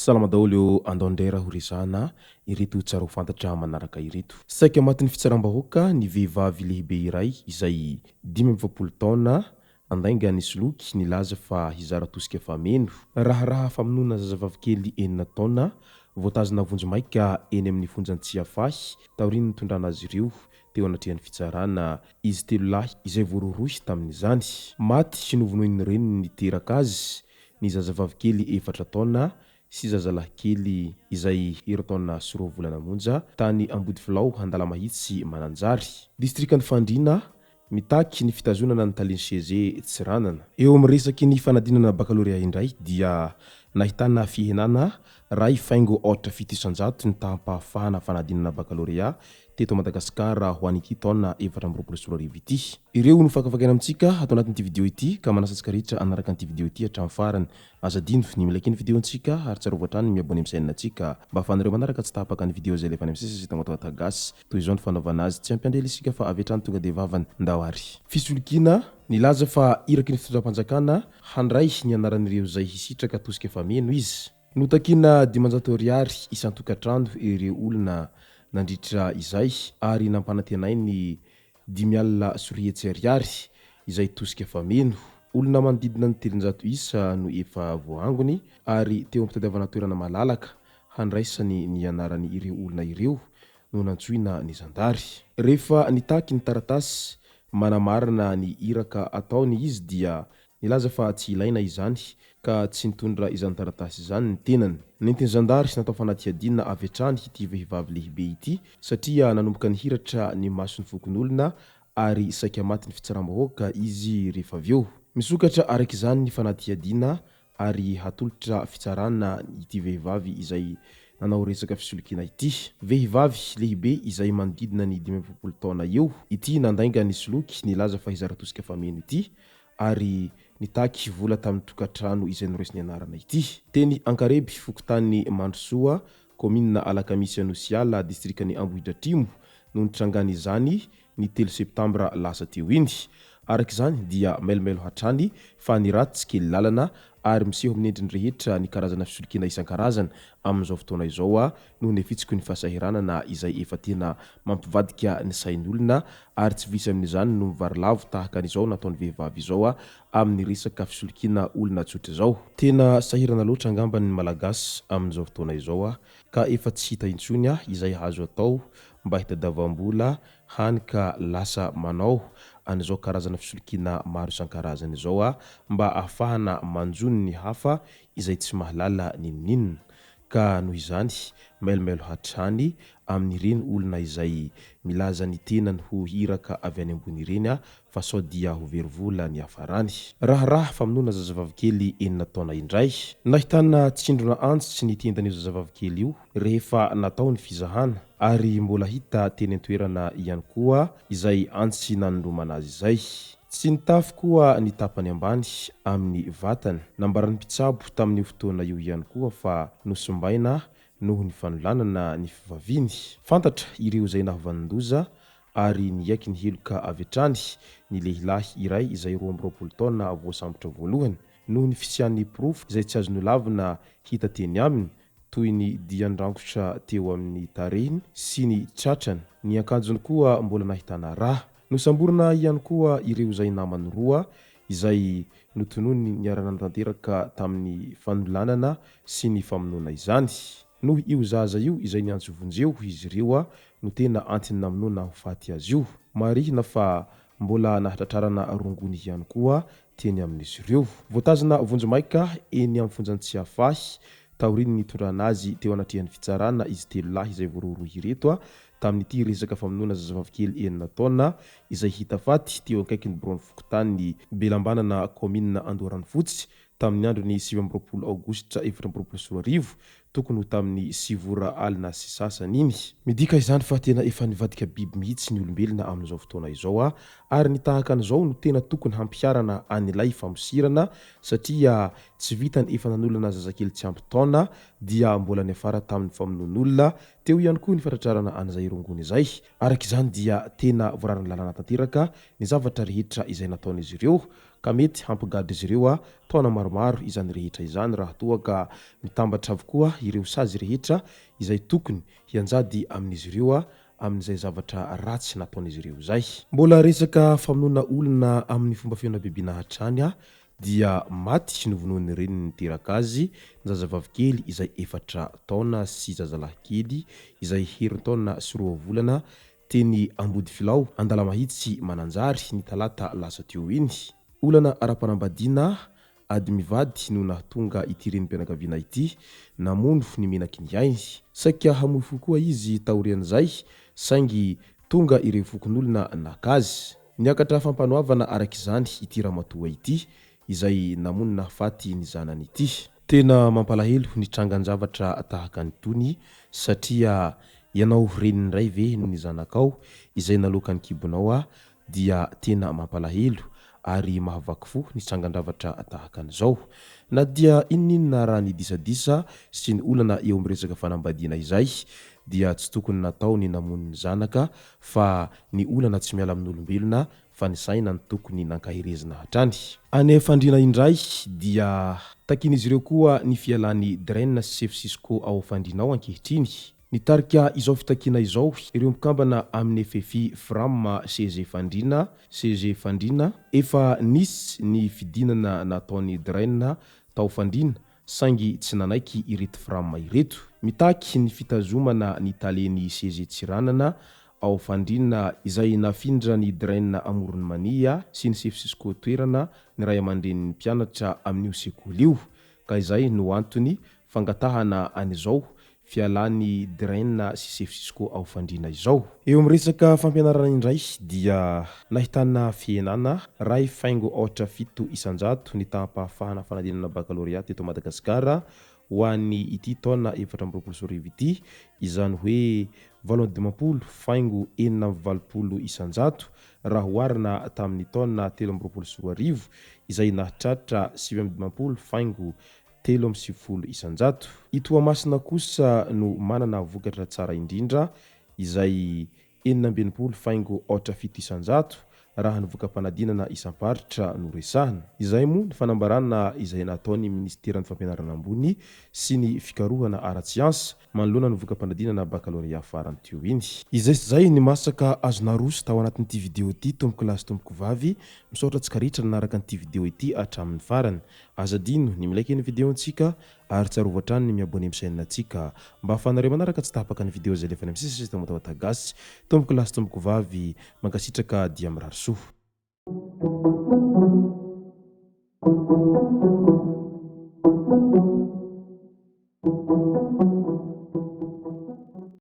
Salama daholo ô, andao indray raha ho resahana ireto tsara ho fantatra manaraka ireto. Saika matin'ny fitsaram-bahoaka ny vehivavy lehibe iray izay 45 taona nandainga nisoloky nilaza fa hizara tosika fameno. Raharaha famonoana zazavavikely enina taona voatazona vonjimaika eny amin'ny fonjan'i Tsiafahy taorian'ny nitondrana azy ireo teo anatrehan'ny fitsarana izy telo lahy izay voarohirohy tamin'izany. Maty sy novonoin'ny reniny niteraka azy ny zazavavikely efatra taona sy zazalahikely izay herintaona sy roa volana monja tany Ambodifilao Andalamahitsy Mananjary, distrikan'i Fandriana, mitaky ny fitazonana ny talen'ny CEG Tsiranana. Eo amin'ny resaky ny fanadinana bakalorea indray dia nahitana fihenana 1.7% ny taham-pahafahana fanadinana bakalorea teto Madagasikara ho an'ity taona 2024 ity. Ireo no fakafakaina amintsika ato anatin'ity video ity ka manasa antsika rehetra hanaraka an'ity video ity hatramin'ny farany. Aza adino ny mi-like ny video-ntsika ary tsarovy hatrany ny mi-abonner amin'ny chaîne-ntsika mba ahafahanareo manaraka tsy tapaka ny video izay alefa any amin'ny sisa sy Tamatave Gasy. Toy izao ny fanaovana azy, tsy hampiandry ela isika fa avy hatrany tonga dia vavany. Ndao ary. Fisolokiana, Nilaza fa iraky ny fitondram-panjakana handray ny anaran'ireo izay hisitraka tosika fameno izy. Notakiana 500 ariary isan-tokantrano ireo olona nandritra izay ary nampanantenainy 250 ariary izay tosika fameno. Olona manodidina ny 300 isa no efa voaangony ary teo am-pitadiavana toerana malalaka handraisany ny anaran'ireo olona ireo no nantsoina ny zandary. Rehefa nitaky ny taratasy manamarina ny iraka ataony izy dia Nilaza fa tsy ilaina izany ka tsy nitondra izany taratasy izany ny tenany. Nentin'ny zandary natao fanadihadiana avy hatrany ity vehivavy lehibe ity satria nanomboka nihiratra ny mason'ny fokonolona ary saika matin'ny fitsaram-bahoaka izy rehefa avy eo. Misokatra araka izany ny fanadihadiana ary hatolotra fitsarana ity vehivavy izay nanao resaka fisolokiana ity. Vehivavy lehibe izay manodidina ny 45 taona eo ity nandainga nisoloky nilaza fa hizara tosika fameno ity ary nitaky vola tamin'ny tokantrano izay noraisiny anarana ity. Teny Ankareby, fokontany Mandrosoa, kaominina Alakamisy Anosiala, distrikan'i Ambohidratrimo no nitrangan'izany ny telo septambra lasa teo iny. Araka izany dia mailomailo hatrany fa ny ratsy kely lalana ary miseho amin'ny endriny rehetra ny karazana fisolokiana isan-karazany amin'izao fotoana izao noho ny fitsiky ny fahasahiranana izay efa tena mampivadika ny sain'olona ary tsy vitsy amin'izany no mivarilavo tahaka an'izao nataon'ny vehivavy izao amin'ny resaka fisolokiana olona tsotra izao. Tena sahirana loatra angamba ny Malagasy amin'izao fotoana izao ka efa tsy hita intsony izay azo atao mba hitadiavam-bola hany ka lasa manao an'izao karazana fisolokiana maro isan-karazany izao mba ahafahana manjono ny hafa izay tsy mahalala n'inon'inona. Ka noho izany, mailomailo hatrany amin'ireny olona izay milaza ny tenany ho iraka avy any ambony ireny aho fa sao dia ho very vola ny hiafarany. Raharaha famonoana zazavavikely enina taona indray. Nahitana tsindrona antsy ny tendan'io zazavavikely io rehefa natao ny fizahana ary mbola hita teny an-toerana ihany koa izay antsy nanondromana azy izay. Tsy nitafy koa ny tapany ambany amin'ny vatany. Nambaran'ny mpitsabo tamin'io fotoana io ihany koa fa nosimbaina noho ny fanolanana ny fivaviany. Fantatra ireo izay nahavanon-doza ary niaiky ny heloka avy hatrany ny lehilahy iray izay 22 taona voasambotra voalohany noho ny fisian'ny porofo izay tsy azo nolavina hita teny aminy toy ny dian-drangotra teo amin'ny tarehiny sy ny tratrany. Ny akanjony koa mbola nahitana rà. Nosamborina ihany koa ireo izay namany roa izay notononiny niara-nanatanteraka tamin'ny fanolanana sy ny famonoana izany. Noho io zaza io izay niantso vonjeo izy ireo no tena antony namonoana ho faty azy io. Marihina fa mbola nahatratrarana rongony ihany koa teny amin'izy ireo. Voatazona vonjimaika eny amin'ny fonjan'i Tsiafahy taorian'ny nitondrana azy teo anatrehan'ny fitsarana izy telo lahy izay voarohirohy ireto tamin'ity resaka famonoana zazavavikely enina taona izay hita faty teo akaikin'ny biraon'ny fokontany Belambanana kaominina Andoharanofotsy. tamin'ny andron'ny 29 aogositra 2024 tokony ho tamin'ny sivy ora alina sy sasany iny. Midika izany fa tena efa nivadika biby mihitsy ny olombelona amin'izao fotoana izao ary ny tahaka an'izao no tena tokony hampiharana an'ilay famosirana satria tsy vitany efa nanolana zazakely tsy ampy taona dia mbola niafara tamin'ny famonoan'olona, teo ihany koa ny fatratrarana an'izay rongony izay. Araka izany dia tena voararan'ny lalàna tanteraka ny zavatra rehetra izay nataon'izy ireo ka mety hampigadra izy ireo taona maromaro izany rehetra izany raha toa ka mitambatra avokoa ireo sazy rehetra izay tokony hianjady amin'izy ireo amin'izay zavatra ratsy nataon'izy ireo izay. Mbola resaka famonoana olona amin'ny fomba feno habibiana hatrany dia maty novonoin'ny reniny niteraka azy ny zazavavikely izay efatra taona sy zazalahikely izay herintaona sy roa volana teny Ambodifilao, Andalamahitsy Mananjary, ny talata lasa teo iny. Olana ara-panambadiana, ady mivady no nahatonga ity renim-pianakaviana ity namono ny menaky ny ainy. Saika hamoy fo koa izy taorian'izay, saingy tonga ireo fokonolona naka azy. Niakatra fampanoavana araka izany ity ramatoa ity, izay namono nahafaty ny zanany ity. Tena mampalahelo ny trangan-javatra tahaka an'itony satria ianao reniny iray ve no ny zanakao izay naloaka ny kibonao ah dia tena mampalahelo ary mahavaky fo ny trangan-javatra tahaka an'izao. Na dia inon'inona raha ny disadisa sy ny olana eo amin'ny resaka fanambadiana izay dia tsy tokony natao ny namono ny zanaka fa ny olana tsy miala amin'olombelona fa ny saina no tokony nankaherezina hatrany. Any Fandriana indray dia takian'izy ireo koa ny fialan'ny Dren sy sefo Cisco ao Fandriana ao ankehitriny. Nitarika izao fitakiana izao ireo mpikambana amin'ny FFI Fram CG Fandriana, CG Fandriana. Efa nisy ny fidinana nataon'ny Dren tao Fandriana saingy tsy nanaiky ireto Fram ireto. Mitaky ny fitazomana ny talen'ny CG Tsiranana ao Fandriana izay nafindra ny Drain Amoron'i Mania sy ny sefo Cisco toerana ny ray aman-drenin'ny mpianatra amin'io sekoly io ka izay no antony fangatahana an'izao fialan'ny Drain sy sefo Cisco ao Fandriana izao. Eo amin'ny resaka fampianarana indray dia nahitana fihenana iray faingo aotra fito isan-jato ny taham-pahafahana fanadinana bakalorea teto Madagasikara ho an'ny ity taona 2024 ity, izany hoe 58 faingo 86 isan-jato raha oharina tamin'ny taona 2023 izay nahatratra 59 faingo 93 isan-jato. I Toamasina kosa no manana vokatra tsara indrindra izay 66 faingo aotra fito isan-jato raha ny voka-panadinana isam-paritra no resahana. Izay moa ny fanambarana izay nataon'ny minisiteran'ny fampianarana ambony sy ny fikarohana ara-tsiansa manoloana ny voka-panadinana bakalorea farany teo iny. Izay sy izay ny masaka azo naroso tao anatin'ity video ity tompoko lahy sy tompoko vavy, misaotra antsika rehetra nanaraka an'ity video ity hatramin'ny farany. Aza adino ny mi-like ny video-ntsika ary tsarovy hatrany ny mi-abonner amin'ny chaîne-ntsika mba ahafahanareo manaraka tsy tapaka ny video izay alefa any amin'ny sisa sisa Tamatave Gasy. Tompoko lahy sy tompoko vavy, mankasitraka dia mirary soa.